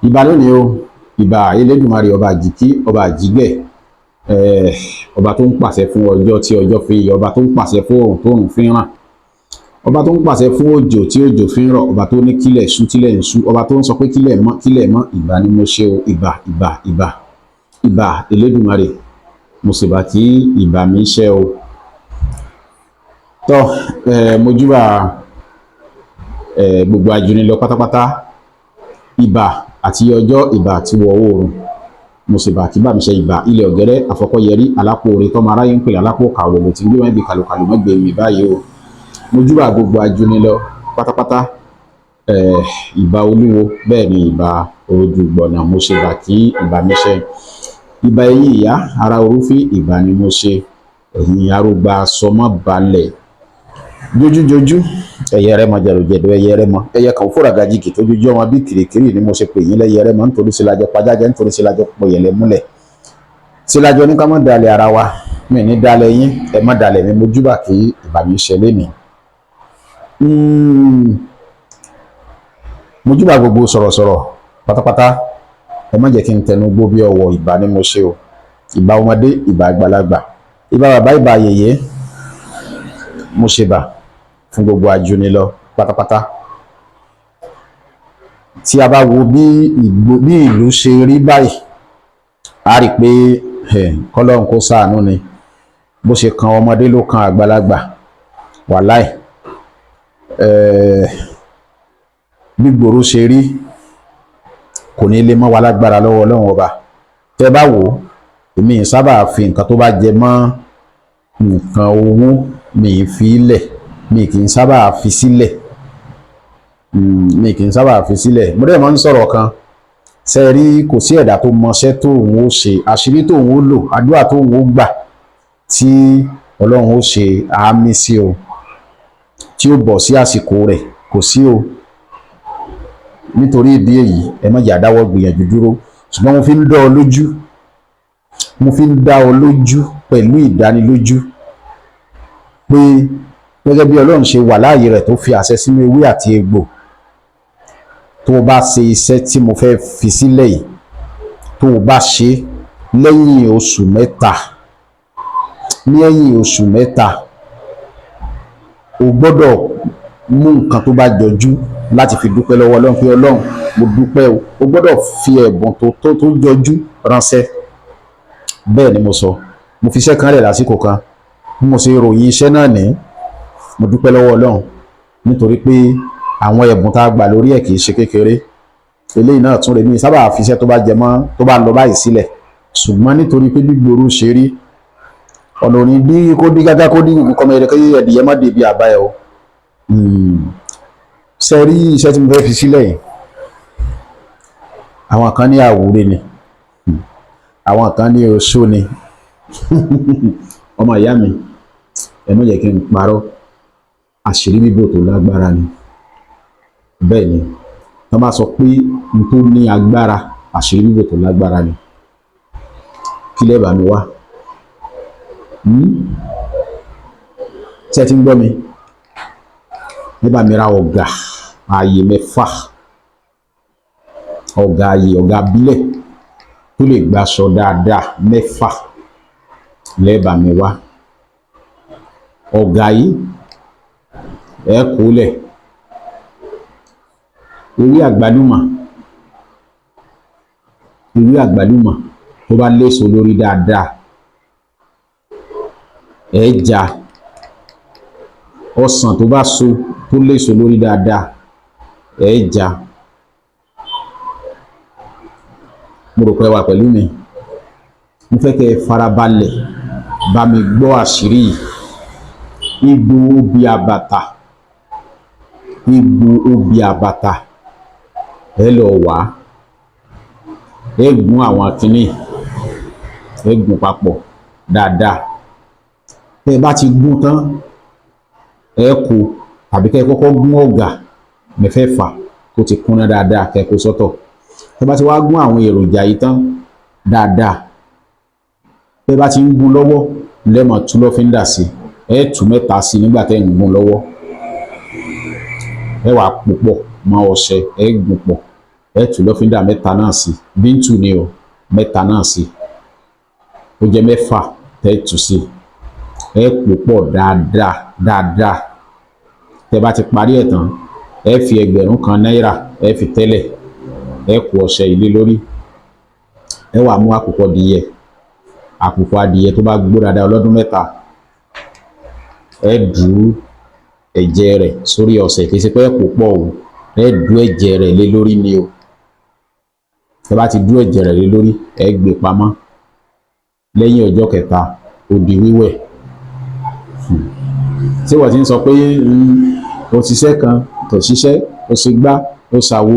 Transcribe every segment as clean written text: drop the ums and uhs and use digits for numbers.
Ìbà lónìí o, ìbà Elédùmarè, ọba àjìkí, ọba àjígẹ̀, ọba tó ń pàṣẹ fún ọjọ́ tí ọjọ́ fi ń yọ, ọba tó ń pàṣẹ fún oòrùn tó òrùn fi ń ràn, ọba tó ń pàṣẹ fún òjò tí òjò fi ń rọ̀, ọba tó ní kílẹ̀ ṣú tílẹ̀ ń ṣú, ọba tó ń sọ pé kílẹ̀ mọ́ kílẹ̀ mọ́. Ìbà ni mo ṣe o, ìbà, ìbà, ìbà, ìbà Elédùmarè. Mo sì bá kí ìbà mi ṣe o. Tọ́ mojúbà gbogbo ajúnilọ pátápátá, ìbà àti ọjọ́, ìbà àti wọ̀ oòrùn. Mo sì bá kí bá mi ṣe. Ìbà ilẹ̀ ọ̀gẹ́rẹ́ àfọkọ́yẹrí alápò oore tọ́mọ aráyé ń pèlè alápò kàwọ̀ tí ń gbé wọn ibi kàlùkàlù mọ́gbẹ́ mi báyìí o. Mojúbà gbogbo ajúnilọ pátápátá, ìbà olúwo, bẹ́ẹ̀ ni ìbà odùgbọ̀nà. Mo ṣe bá kí ìbà mi ṣe. Ìbà ẹ̀yin ìyá ara orúfín, ìbà ni mo ṣe. Ẹ̀yin arúgbà sọmọ balẹ̀ jójújójú, ẹyẹ rẹ mọ jẹrùjẹdù, ẹyẹ rẹ mọ ẹyẹ kan fúnra gajìkì tó jójú ọmọ bí kìrìkìrì ni mo ṣe pè yín lẹyẹ rẹ mọ, nítorí sílájọ pàjájẹ, nítorí sílájọ pọyẹlẹ múlẹ̀, sílájọ ní ká má dalẹ̀ ara wa. Mi ní dalẹ̀ yín, ẹ má dalẹ̀ mi. Mo júbà kí ìbà mi ṣe lénìí. Mo júbà gbogbo sọ̀rọ̀sọ̀rọ̀ pátápátá. Ẹ má jẹ́ kí n tẹnu gbó bí ọwọ́. Ìbà ni mo ṣe o. Ìbà ọmọdé, ìbà àgbàlagbà, ìbà bàbá, ìbà yèyé. Mo ṣe bà fún gbogbo ajúnilọ pátápátá. Tí a bá wo bí ìlú ṣe rí báyìí, a rí i pé kọ́lọ́run kó ṣàánú ni. Bó ṣe kan ọmọdé ló kan àgbàlagbà, wàláì. Bí gbòòrò ṣe rí kò ní lè mọ́ wa lágbára lọ́wọ́ Ọlọ́run ọba. Tẹ́ bá wò ó, èmi ì sábà fi nǹkan tó bá jẹ mọ́ nǹkan owó, mi ì fi lẹ̀, mi kì í sábà fi sílẹ̀, mi kì í sábà fi sílẹ̀. Mo dẹ̀ máa ń sọ̀rọ̀ kan ṣe rí, kò sí ẹ̀dá tó mọṣẹ́ tóun ó ṣe, àṣírí tóun ó lò, àdúrà tóun ó gbà tí Ọlọ́run ó ṣe àmì sí o, tí ó bọ̀ sí àsìkò rẹ̀, kò sí o. Nítorí ìdí èyí, ẹ má jẹ́ àdáwọ́ gbìyànjú dúró. Ṣùgbọ́n mo fi ń dá ọ lójú, mo fi ń dá ọ lójú pẹ̀lú ìdánilójú pé gẹ́gẹ́ bí Ọlọ́run ṣe wà láàyè rẹ̀ tó fi àṣẹ sínú ewé àti egbò, tó o bá ṣe iṣẹ́ tí mo fẹ́ fi sílẹ̀ yìí, tó o bá ṣe lẹ́yìn oṣù 3, ní ẹ̀yìn oṣù 3, o gbọ́dọ̀ mú nǹkan tó bá jọjú láti fi dúpẹ́ lọ́wọ́ Ọlọ́run pé Ọlọ́run, mo dúpẹ́ o. O gbọ́dọ̀ fi ẹ̀bùn tó jọjú ránṣẹ́. Bẹ́ẹ̀ ni mo sọ. Mo fi iṣẹ́ kan lẹ̀ lásìkò kan. Bí mo ṣe ròyìn iṣẹ́ náà ní, mo dúpẹ́ lọ́wọ́ Ọlọ́run nítorí pé àwọn ẹ̀bùn tá a gbà lórí ẹ̀ kì í ṣe kékeré. Eléyìí náà tún rè mí sábà fi iṣẹ́ tó bá jẹ mọ́ tó bá lọ báyìí sílẹ̀. Ṣùgbọ́n nítorí pé gbígboro ṣe rí, ọ̀nà òní bí kó dí gágá, kó dí gùngùn kọ́mọ ẹ̀rẹ́ kí ẹ̀dìyẹ má débi àbá ẹ̀ o. Ṣe rí iṣẹ́ tí mo fẹ́ fi sílẹ̀ yìí, àwọn kan ní àwúre ni, àwọn kan ní oṣó ni. Ọmọ ìyá mi, ẹ má jẹ́ kí n parọ́, àṣírí bíbò tó lágbára ni. Bẹ́ẹ̀ ni, wọ́n bá sọ pé n tó ní agbára, àṣírí bíbò tó lágbára ni. Kí lẹ́ bá mi wá? Ṣé ẹ ti ń gbọ́ mi? Ẹ bá mi ra ọ̀gà ààyè 6, ọ̀gà ààyè, ọ̀gà abílẹ̀ tó lè gbaṣọ dáadáa 6 lẹ́ẹ̀bà mi wá. Ọ̀gà yìí ẹ kó lẹ̀, ewé àgbálùmọ̀, ewé àgbálùmọ̀ tó bá léso lórí dáadáa, ẹ já. Ọsàn tó bá so tó léso lórí dáadáa, ẹ já. Mo rò pé wà pẹ̀lú mi. Mo fẹ́ kẹ́ ẹ farabalẹ̀ bá mi gbọ́ àṣírí yìí. Igbó obì àbàtà, igbó obì àbàtà, ẹ lọ wá, ẹ gún àwọn kínní, ẹ gún papọ̀ dáadáa. Tẹ́ ẹ bá ti gún tán, ẹ kó, tàbí kẹ́ ẹ kọ́kọ́ gún ọ̀gà mẹ́fẹ̀ẹ̀fà kó ti kúnná dáadáa, kẹ́ ẹ kó sọ́tọ̀. Tẹ́ bá ti wá gún àwọn èròjà yìí tán dáadáa, tẹ́ bá ti ń gún lọ́wọ́ lẹ́mọ̀ tú lọ́fíńdà sí, ẹ tú 3 sí nígbà tẹ́ ń gún lọ́wọ́. Ẹ wàá pò pọ̀ mọ́ ọṣẹ, ẹ gún pọ̀, Ẹ tú lọ́fíńdà mẹ́ta náà sí, bíntù ni o, mẹ́ta náà sí, ó jẹ́ mẹ́fà tẹ́ tú sí. Ẹ pò pọ̀ dáadáa dáadáa. Tẹ́ bá ti parí ẹ̀ tán, ẹ fi 1000 náírà ẹ fi tẹ́lẹ̀, ẹ kó ọṣẹ ilé lórí. Ẹ wà mú àkùkọ adìyẹ, àkùkọ adìyẹ tó bá gbó dáadáa ọlọ́dún 3, ẹ dù ú ẹ̀jẹ̀ rẹ̀ sórí ọṣẹ. Kì í ṣe pé ẹ pò pọ̀ o, ẹ dù ẹ̀jẹ̀ rẹ̀ lé lórí ni o. Tẹ́ bá ti dù ẹ̀jẹ̀ rẹ̀ lé lórí, ẹ gbé pamọ́. Lẹ́yìn ọjọ́ kẹta, ó di wíwẹ̀. Ṣé wọ́n ti ń sọ pé o ṣiṣẹ́ kan kò ṣiṣẹ́, o ṣe gbá, o ṣàwo?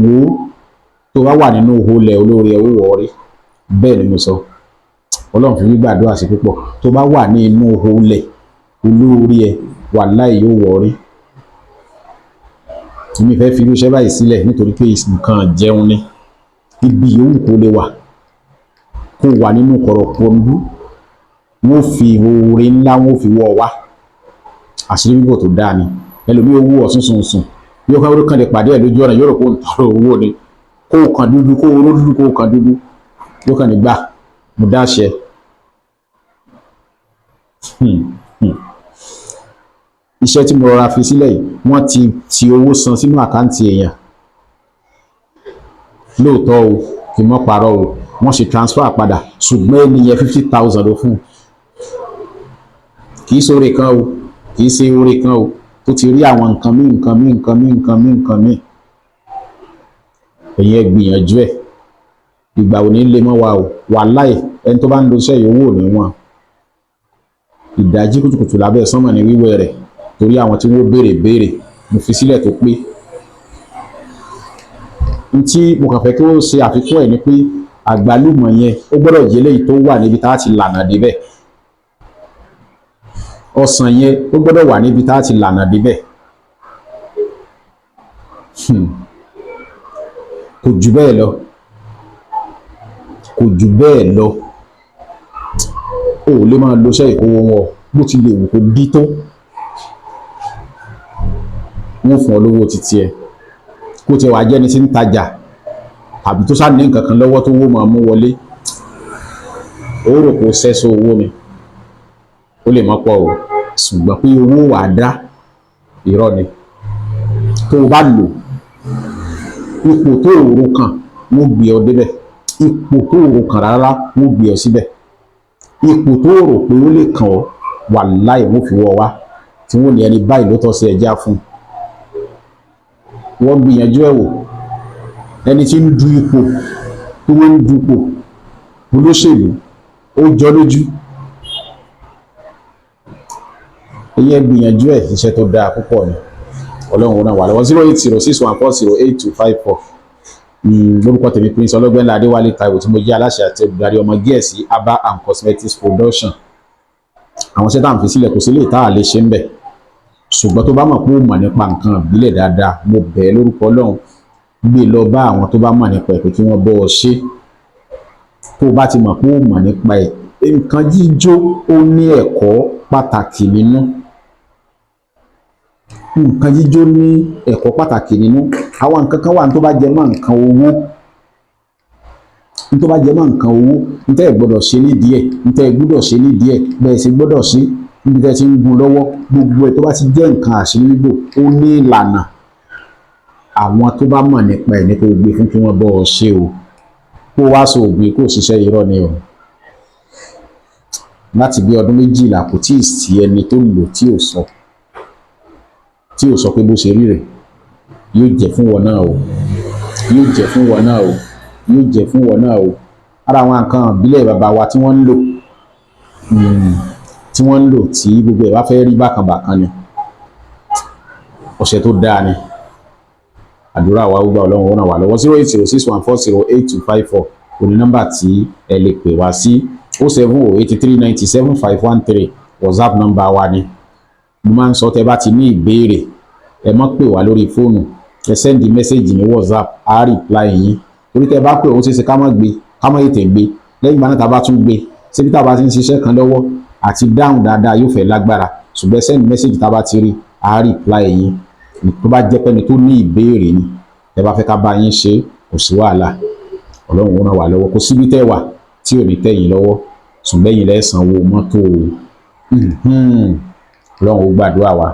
Wò ó, tó bá wà nínú olè olóore ẹ̀ ó wọ̀ rí. Bẹ́ẹ̀ ni mo sọ. Ọlọ́run fi gbígbàdúrà sí púpọ̀. Tó bá wà ní inú olè olóore ẹ̀, wàláhì yóò wọ̀ rí. Èmi fẹ́ fi irú iṣẹ́ báyìí sílẹ̀ nítorí pé nǹkan jẹun ni. Ibi yòówù kó lè wà, kó wà nínú kọ̀rọ̀kọ̀ndú, wọ́n fi oore ńlá wọ́n fi wọ́ ọ wá. Àṣírí bíbò tó dáa ni. Ẹlòmíì owó ọ̀sùn sùn sùn yóò kàn ó kàn lè pàdé ẹ̀ lójú ọ̀nà, yóò rò pé òun tọrọ owó ni. Kó o kàn dúdú, kó o ró dúdú, kó o kàn dúdú, yóò kàn ní gbà mo dáṣẹ. Iṣẹ́ tí mo rọra fi sílẹ̀ yìí, wọ́n ti ti owó san sínú account èèyàn lóòótọ́ o, kì í mọ́ parọ́ o. Wọ́n ṣe transfer padà, ṣùgbọ́n ẹni yẹn 50,000 ló fún un. Kì í ṣe oore kan o, kì í ṣe oore kan o, tó ti rí àwọn nǹkan míì, nǹkan míì, nǹkan míì, nǹkan míì, nǹkan míì. Ẹ̀yin ẹ gbìyànjú ẹ̀. Ìgbà ò ní lè mọ́ wa o. Wàláì, ẹni tó bá ń lo iṣẹ́ yìí, owó ò ní wọ́n. Ìdájí kùtùkùtù lábẹ́ sánmọ̀ ní wíwẹ̀ rẹ̀, torí àwọn tí wọ́n béèrè béèrè, mo fi sílẹ̀ tó pé. N tí mo kàn fẹ́ kí ó ṣe àfikún ẹ̀ ni pé àgbálùmọ̀ yẹn, ó gbọ́dọ̀ jẹ́ eléyìí tó wà níbi tá a ti lànà débẹ̀. Ọsàn yẹn, ó gbọ́dọ̀ wà níbi tá a ti lànà débẹ̀. Kò jù bẹ́ẹ̀ lọ, kò jù bẹ́ẹ̀ lọ. O ò lè máa lo iṣẹ́ ìkówó wọn bó ti lè wù kó dí tó. Wọ́n fún ọ lówó títí ẹ, kó tiẹ̀ wàá jẹ́ni tí ń tajà tàbí tó sáà ní nǹkan kan lọ́wọ́ tó wó máa mú wọlé, ó rò kó sẹ́sọ owó ni. Ó lè mọ́ pọ̀ o, ṣùgbọ́n pé owó wàá dá, irọ́ ni. Tó o bá lò, ipò tó o rò kàn, wọ́n gbé ọ débẹ̀. Ipò tó o rò kàn rárá, wọ́n gbé ọ síbẹ̀. Ipò tó o rò pé ó lè kàn ọ́, wàláì wọ́n fi wọ́ wá, tí wọ́n ní ẹni báyìí ló tọ́ sí, ẹja fún wọ́n. Gbìyànjú ẹ̀ wò. Ẹni tí ń du ipò, tí wọ́n ń dupò olóṣèlú, ó jọ lójú. Ẹ̀yin ẹ gbìyànjú ẹ̀. Iṣẹ́ tó dáa púpọ̀ ni. Ọlọ́run náà wà lọ́wọ́. 08061408254. Lórúkọ tèmi, Prince Ọlọ́gbẹ́nlá Adéwálé Táíwò, tí mo jẹ́ aláṣẹ àti olùdarí ọmọ Gẹ̀ẹ́sì Aba and Cosmetics Production. Àwọn iṣẹ́ tá à ń fi sílẹ̀, kò sí lè tá à lè ṣe ń bẹ̀, ṣùgbọ́n tó bá mọ̀ pé ó mọ̀ nípa nǹkan ìbílẹ̀ dáadáa, mo bẹ̀ ẹ́ lórúkọ Ọlọ́run, gbé lọ bá àwọn tó bá mọ̀ nípa ẹ̀ pé kí wọ́n bọ́ ọ ṣe. Tó o bá ti mọ̀ pé ó mọ̀ nípa ẹ̀, nǹkan jíjó ó ní ẹ̀kọ́ pàtàkì nínú. Nǹkan jíjó ní ẹ̀kọ́ pàtàkì nínú. Àwọn nǹkan kan wà tó bá jẹ mọ́ nǹkan owó, tó bá jẹ mọ́ nǹkan owó, ní tẹ́ ẹ̀ gbọ́dọ̀ ṣe nídìí ẹ̀, ní tẹ́ ẹ gbọ́dọ̀ ṣe nídìí ẹ̀, bẹ́ẹ̀ ṣe gbọ́dọ̀ ṣe níbi tẹ́ ẹ ti ń gun lọ́wọ́, gbogbo ẹ̀ tó bá ti jẹ́ nǹkan àṣírí bíbò, ó ní ìlànà. Àwọn tó bá mọ̀ nípa ẹ̀ ní kó gbé fún kí wọ́n bọ́ ọ ṣe o. Kó wá sọ ògùn kó ṣiṣẹ́, irọ́ ni o. Láti bí ọdún 12, kò tíì sí ẹni tó lò tí ò sọ pé bó ṣe rí rẹ̀. Yóò jẹ́ fún wọn náà o, yóò jẹ́ fún wọn náà o, yóò jẹ́ fún wọn náà o. Ara àwọn nǹkan ìbílẹ̀ bàbá wa tí wọ́n ń lò, tí wọ́n ń lò tí gbogbo ẹ̀ wá fẹ́ rí bákan bákan ni, ọ̀sẹ̀ tó dáa ni. Àdúrà wa gbà, Ọlọ́run ó ràn wá lọ́wọ́. 08061408254 òní nọ́mbà tí ẹ lè pè wá sí. 0708397 513, WhatsApp nọ́mbà wa ni. Mo máa ń sọ, tẹ́ bá ti ní ìbéèrè, ẹ má pè wá lórí fóònù, ẹ send message ní WhatsApp, á reply yín, torí tẹ́ bá pè, ó ṣeé ṣe ká má gbé, ká má tètè gbé. Lẹ́yìn ìgbà náà, tá a bá tún gbé síbi tá a bá ti ń ṣiṣẹ́ kan lọ́wọ́, àti dáhùn dáadáa yóò fẹ́ lágbára. Ṣùgbọ́n send message, tá a bá ti rí, á reply yín, tó bá jẹ́ pẹ́ni tó ní ìbéèrè ni. Tẹ́ bá fẹ́ ká bá yín ṣe, kò sí wàhálà, Ọlọ́run ó ràn wá lọ́wọ́. Kò síbi tẹ́ wà tí ò ní tẹ̀yìn lọ́wọ́, ṣùgbọ́n ẹ̀yin lẹ́ sanwó mọ́tò o. Ọlọ́run ó gbàdúrà wa.